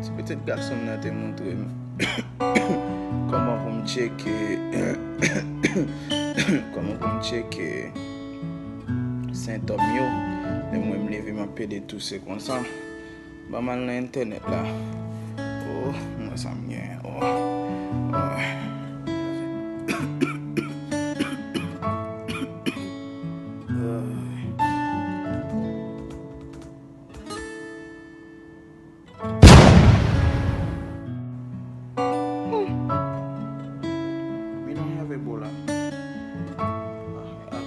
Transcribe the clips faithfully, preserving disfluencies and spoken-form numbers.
Ti pitit gason m nan te montre m kòman pou m tcheke, kòman pou m tcheke sentòm yo. Lè m wè m leve, m ap pede touse konsa. Ban m al nan entènèt la. Oh, m wè sa m gen. Oh. Oh. Hmm. Mi no have Ebola. Ah, ah.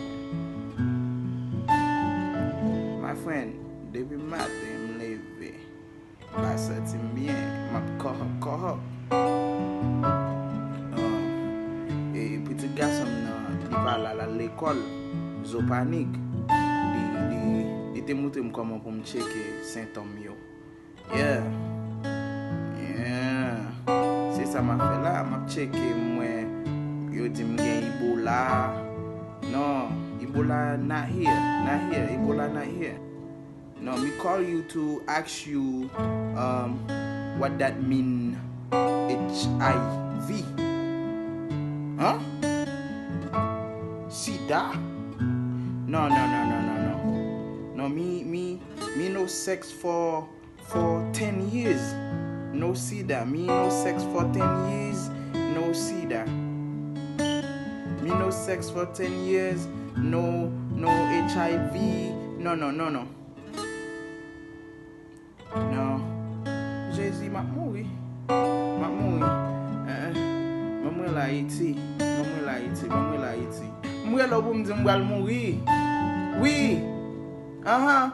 My friend, depi maten m leve, m pa santi m byen, m ap kòhòp, kòhòp. Ah, e pitit gason m nan, li pa la, l al lekòl, zo panik. Li, li, li te montre m kòman pou m tcheke sentòm yo. Yeah. Yeah. Se sa m ap fè la, m ap tcheke, m wè yo di m gen Ebola. Non, Ebola not here, not here, Ebola not here. No, mi call you to ask you, um, what that mean, H I V. Huh? Sida? No, no, no, no, no, no. No, mi, mi, mi no sex for, for ten years. No sida. Mi no sex for ten years. No sida. Mi no sex for ten years. No, no H I V. No, no, no, no. Non. Jezi, m ap mouri. M ap mouri. Eh, eh. Ban mwen la, Ayiti. Ban mwen la, Ayiti. Ban mwen la, Ayiti. M rele w pou m di m pral mouri. Wi. Ahan.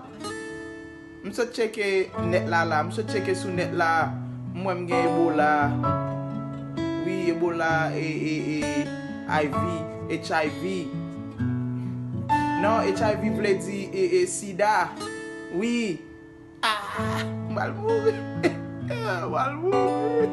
M sot tcheke nèt la la. M sot tcheke sou nèt la. M wè m gen Ebola. Wi, Ebola, e, e, e, I V, H I V. Non, H I V vle di, e, e, sida. Wi. Ah, m pral mouri. M pral mouri.